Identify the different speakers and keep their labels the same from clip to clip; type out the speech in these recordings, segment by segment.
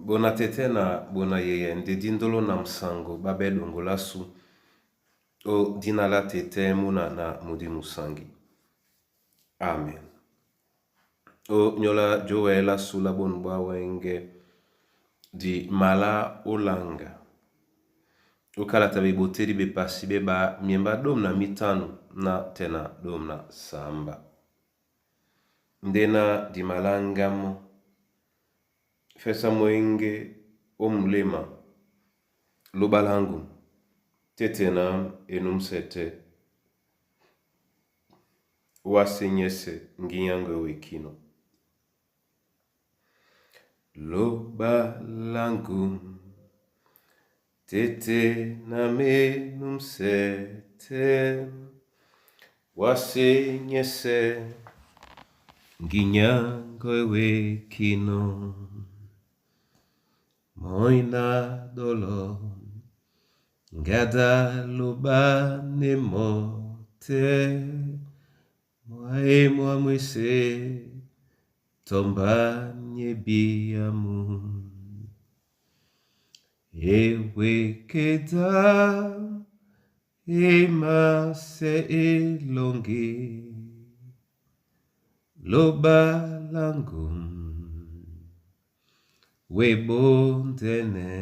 Speaker 1: Bona tete na bona yeye nde dindolo na msango babe dongolasu o dina la tete muna na mudi musangi. Amen. O nyola jowe la sula bonu bwa wenge di mala olanga. Okalata bebotedi bepasi beba miemba dom na mitano na tena dom na samba. Ndena di malanga mo fesa mwenge omulema lobalangu tete na enumsɛtɛ wase nyɛsɛ nginyango ewekino. Lobalangu tete na menumsɛtɛ wase nyɛsɛ nginyango ewekino. Moina dolo ngada lobane mote mwae mwamwese tomba nyebiamu. Ewekeda emase elongi lobalangu webondene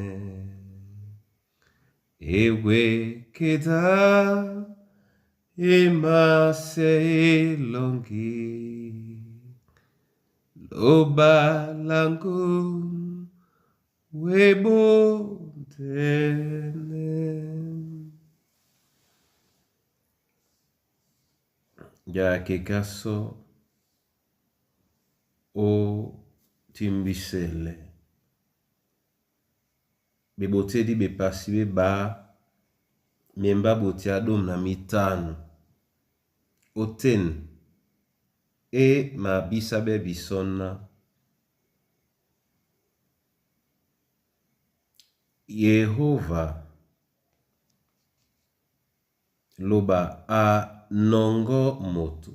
Speaker 1: ewekeda emase elongi lobalangu webondene. Jakekaso o timbisele bebotedi bepasi beba miemba botia dom na mitano oten e mabisa be bisona Yehova loba a nɔŋgɔ moto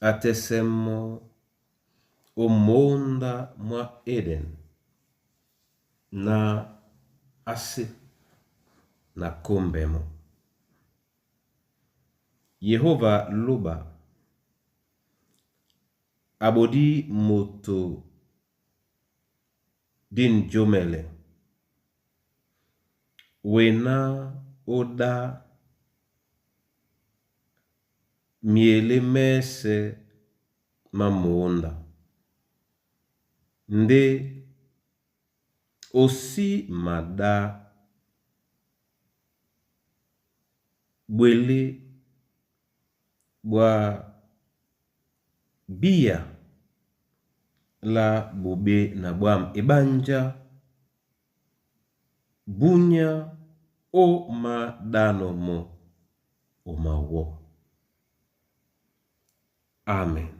Speaker 1: atɛsɛ mɔ ó móndá mwá Eden na asé na kómbɛ mɔ́. Yehova loba abodí moto dîn jomɛlɛ wena ó ɗá myelé mɛ́sɛ̄ má mǒndá, ndé ó sí maɗá ɓwelé ɓwa bíya lá ɓoɓé na ɓwâm eɓánjá búnyá ó maɗánɔ mɔ́ o mawɔ́. Amen.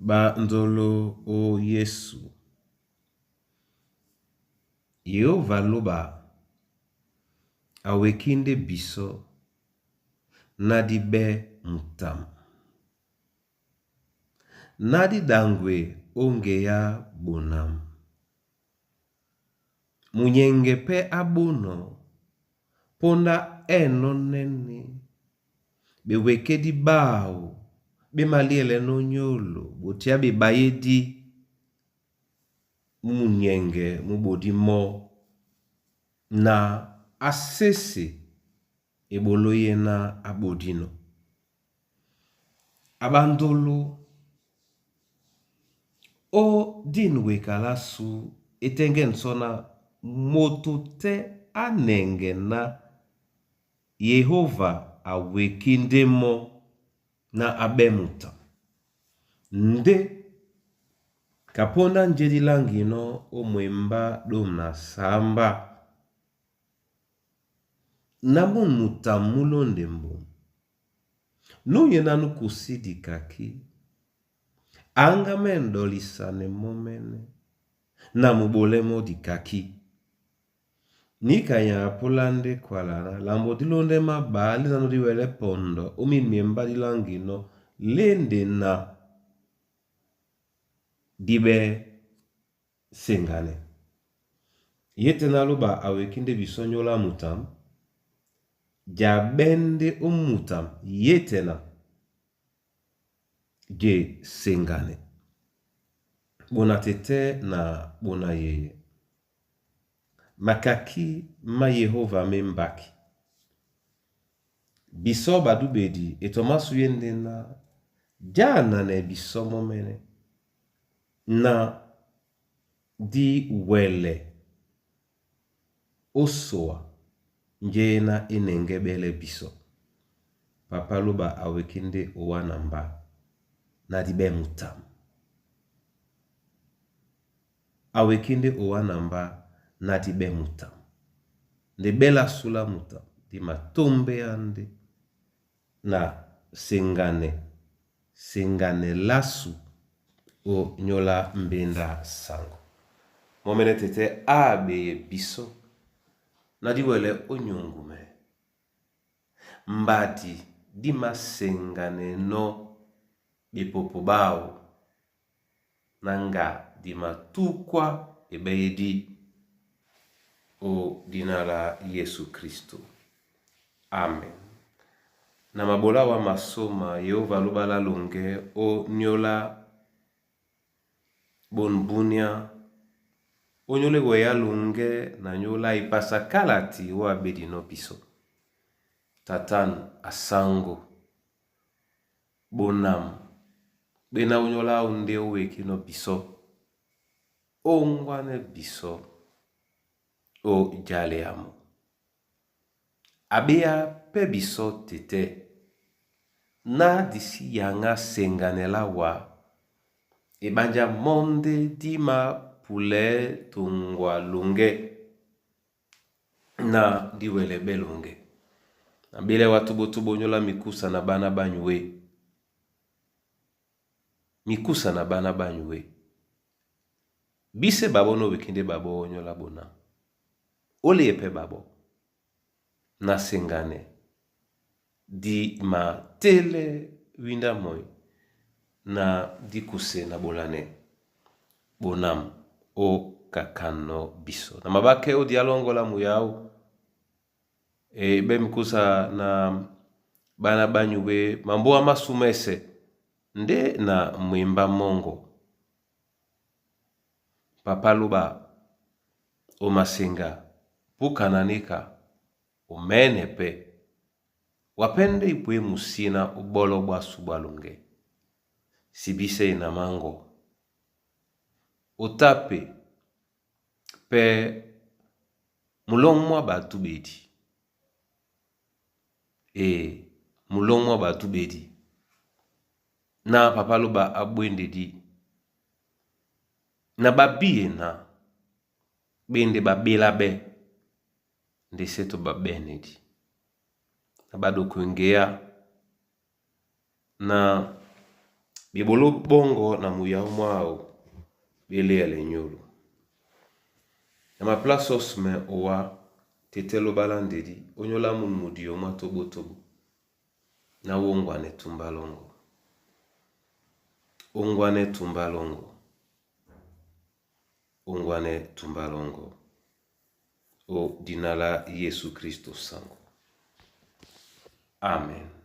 Speaker 1: Ɓá ndolo ó Yesu, Yehova loba awekí ndé bisɔ́ ná dí ɓɛ́ mutam. Ná dí ɗaŋgwe ó ŋgeá bonam. Munyɛŋgɛ pɛ́ á ɓónɔ̄ póndá ɛ̂ nɔ́nɛ́ní ɓewekédí ɓáō ɓé malíɛlɛ́nɛ́ ónyóló ɓotíá ɓeɓayédí mú munyɛŋgɛ mú ɓodí mɔ́ na asésé eɓoló yé ná á ɓodínɔ̄. A ɓándolo ó dín weka lásu e tɛ́ŋgɛ́nɛ sɔ́ ná moto tɛ́ á nɛŋgɛ ná Yehova awekí ndé mɔ́ ná á ɓɛ́ mutam. Ndé ka póndá njé dí láŋginɔ́ ó mwembá ɗôm na sǎmbá ná mún mutam mú lóndɛ mbom. Núnyē ná nú kusí dikakí, áŋga mɛ́ ɗɔlisanɛ mɔ́mɛ́nɛ́ na muɓolɛ́ mɔ́ dikakí. Níka nyaa pólá ndé kwala ná lambo dí lóndɛ́ máɓá lína nú díwɛlɛ́ pɔndɔ ó mín myembá díláŋginɔ́ léndena. Dí ɓɛ́ seŋganɛ. Ye tɛ́ na lóba a wekí ndé bisɔ́ nyóla mutam, ja ɓɛ́ ndé ó mutam yétɛ̄ na je seŋganɛ. Ɓona tetɛ́ na ɓona yeyɛ, makakí má Yehóva má e mbáki. Bisɔ́ ɓadúɓedi e tɔ másū e ndé ná jánanɛ bisɔ́ mɔ́mɛ́nɛ́ na dí wɛlɛ ó soa njé éná e nɛŋgɛ́ ɓɛ́lɛ́ bisɔ́. Papá lóba a wekí ndé owá na mbá na di ɓɛ́ mutam. A wekí ndé owá na mbá na di ɓɛ́ mutam. Nde ɓɛ́ lasu lá mutam dí matómbéá ndé na seŋganɛ, seŋganɛ lásu ó nyóla mbéndá saŋgɔ. Mɔ́mɛ́nɛ́ tetɛ́ á ɓeyɛ bisɔ́ na dí wɛlɛ ó nyuŋgu mɛ́. Mbadi dí maseŋganɛnɔ́ ɓepopo ɓáō na ŋga di matúkwá eɓɛ́yédí ó dina lá Yésu Kristô. Amen. Na maɓolá wá masóma, Yehóva a lóɓa lá loŋgɛ́ ó nyóla ɓôn búnyá, ó nyóla ewɛyá loŋgɛ́ na nyóla ipasa kálati ó aɓédinɔ́ bisɔ́. Tatan a sáŋgó, ɓonam ɓéná ó nyóla áō ndé ó wekínɔ́ bisɔ́, óŋgwánɛ́ bisɔ́ ó jálɛ ámū. A ɓéá pɛ́ bisɔ́ tetɛ́ ná di sí yaŋá seŋganɛ lá wǎ, eɓánjá mɔ́ ndé dí māpulɛɛ́ toŋgo loŋgɛ́ na dí wɛlɛ ɓɛ́ loŋgɛ́. Na ɓélɛ́ wá tóbótóbó nyóla mikúsa na ɓána ɓá nyué. Mikúsa na ɓána ɓá nyué. Bísé ɓaɓɔ́ ná ó wekí ndé ɓaɓɔ́ ó nyóla ɓonam. Ó léɛ pɛ́ ɓaɓɔ́ na seŋganɛ di matélɛ́ windá mɔ́í na dí kuse na ɓolanɛ ɓonam ó kakánɔ́ bisɔ́. Na mabákɛ́ ó diá lɔ́ŋgɔ́ lá muyáó e ɓɛ́ mikúsa na ɓána ɓá nyué mambóa má súmɛ́sɛ ndé na mwembá mɔ́ŋgɔ. Papá lóɓa o maseŋga púkana níka, o mɛ̌nɛ́ pɛ́, wá pɛ́ ndé ipwěmu síná ó ɓɔ́lɔ́ ɓwásû ɓwá loŋgɛ́. Sibísɛ́ e na máŋgɔ. Ó tápe pɛ́ mulɔ́ŋ mwá ɓadúɓedi. Ee, mulɔ́ŋ mwá ɓadúɓedi. Na Papá lóɓa á ɓwéndedí na ɓabíye ná ɓé ndé ɓá ɓélá ɓɛ́ ndé sé tɔ ɓá ɓɛ́nɛdí. Na ɓaɗoko eŋgeá na ɓeɓoló ɓɔ́ŋgɔ na muyáó mwáō ɓé léɛlɛ nyólo. Na maplása ɔ́sumɛ owá, tetɛ́ lóɓa lá ndedí ó nyóla mún mudiyo mwá tóbótóbó ná wóŋgwanɛ túmbá lɔ́ŋgɔ́. Óŋgwanɛ́ túmbá lɔ́ŋgɔ́. Óŋgwanɛ́ túmbá lɔ́ŋgɔ́. Ó dina lá Yésu Kristô saŋgɔ. Amen.